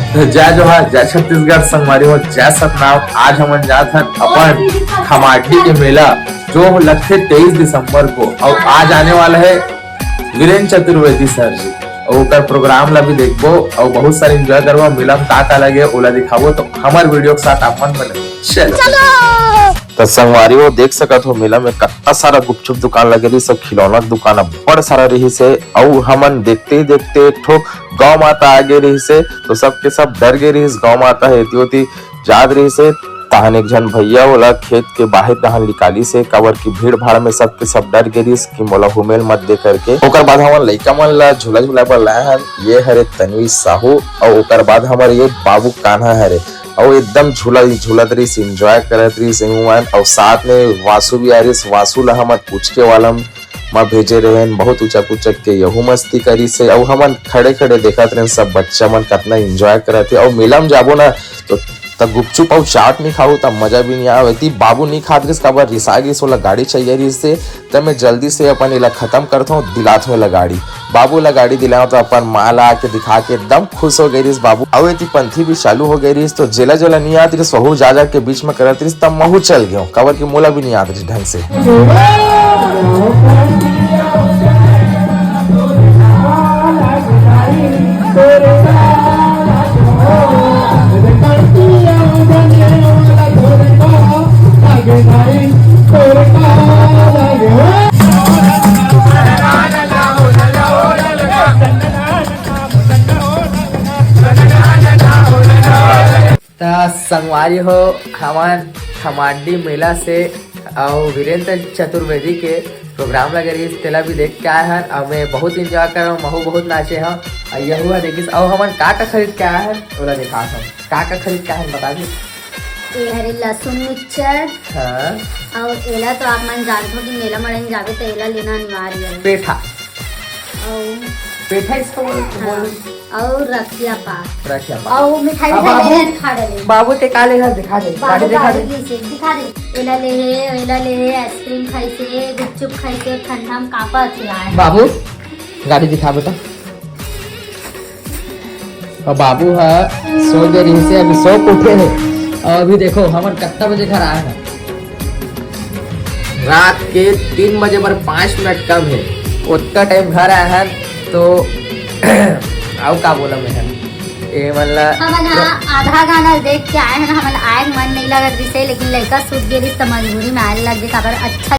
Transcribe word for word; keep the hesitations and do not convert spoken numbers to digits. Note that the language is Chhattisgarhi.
तो जय जोहार, जय छत्तीसगढ़ संगवारी हो, जय सतनाम। आज हमन जात हन अपन खमाडली के मेला, जो लगथे तेईस दिसंबर को, अउ आज आने वाला है वीरेंद्र चतुर्वेदी सर जी, अउ ओकर प्रोग्राम ला भी देखबो अउ बहुत सारे एंजॉय करबो। मेला में का का लगे ओला दिखाबो, तो हमर वीडियो के साथ आप मन बने। चलो। त संगवारी हो, देख सकत हो, मेला में कत्ता सारा गुपचुप दुकान लगे रहिस, सब खिलौना के दुकान अब्बड़ सारा रहिस हे। अउ हमन देखते ही देखते एक ठो गौ माता आगे रहिस हे, तो सबके सब डर गे रहिस। गौ माता हे एती ओती जात रहिस हे, तहन एक झन भैया ओला खेत के बाहिर डहन निकालिस हे, काबर कि भीड़ भाड़ में सबके सब डर गे रहिस कि मोला हुमेल मत दे करके। ओकर बाद हमन लइका मन ला झूला झूला बर लाए हन। ये हरे तन्वी साहू, अउ ओकर बाद हमर ये बाबू कान्हा हरे, अउ एकदम झूला ही झूलत रहिस, एंजॉय करत रहिस एहू मन। अउ साथ में वासु भी आ रहिस, वासु ला हमर पूछ के वाला म भेजे रहेन, बहुत उचक उचक के यहू मस्ती करिस हे। अउ हमन खड़े खड़े देखत रहेन, सब बच्चा मन कतना एंजॉय करत हे। अउ मेला में जाबो ना, तो त गुपचुप अउ चाट नहीं खाहू, त मजा भी नहीं आवे। ती बाबू नहीं खात गिस, काबर रिसा गिस, ओला गाड़ी चाहिए रहिस हे। त मैं जल्दी से अपन एला खत्म करथों, दिलाथों एला गाड़ी। बाबू ला गाड़ी दिलाओ, तो अपन माँ ला आके दिखा के एकदम खुश हो गई रहिस बाबू। अउ एती पंथी भी चालू हो गई रहिस, तो जेला जेला नहीं आत गिस, वहू जा जा के बीच में करत रहिस, तब महू चल गयो, काबर कि मोला भी नहीं आत गिस ढंग से। त संगवारी हो, हमन खमांडी मेला से अउ वीरेंद्र चतुर्वेदी के प्रोग्राम लगे रहिस, तेला भी देख के आए हन। अउ मैं बहुत एंजॉय करे हंव, महू बहुत नाचे हंव। अउ यहू ह देखिस, अउ हमन का का खरीद के आए हन, ओला दिखात हंव। का का खरीद के आए हन, बता दे। ये हरे लहसुन मिक्सचर। हाँ। अउ एला तो आप मन जानथो कि मेला मड़ई में जाबे त एला लेना अनिवार्य है। पेठा। अउ पेठा इसको बोल, हाँ। बोल। अउ रखिया पाक। रखिया पाक। अउ मिठाई अब मिठाई बाबू, लेना दिखा डले। बाबू ते का लेना दिखा दे, बाबू गाड़ी दिखा गाड़ी दे। की से दिखा दे। एला ले हे, एला ले हे, आइसक्रीम खाइसे, गुपचुप खाइसे, ठंडा में कांपत हे आए। बाबू, गाड़ी दिखा बेटा। अउ बाबू ह सो गे रहिस हे, अभी सो के उठे हे। अउ अभी देखो, हमन कत्ता बजे घर आए हन। रात के तीन बजे बर पाँच मिनट कम हे, ओतका टाइम घर आए हन, तो अउ का बोला मैं हन? ए मन ला हमन ह आधा गाना देख के आए हन, हमन आए के मन नहीं लगत रहिस हे, लेकिन लइका सुत गे रहिस, त मजबूरी में आए लग गे, काबर अच्छा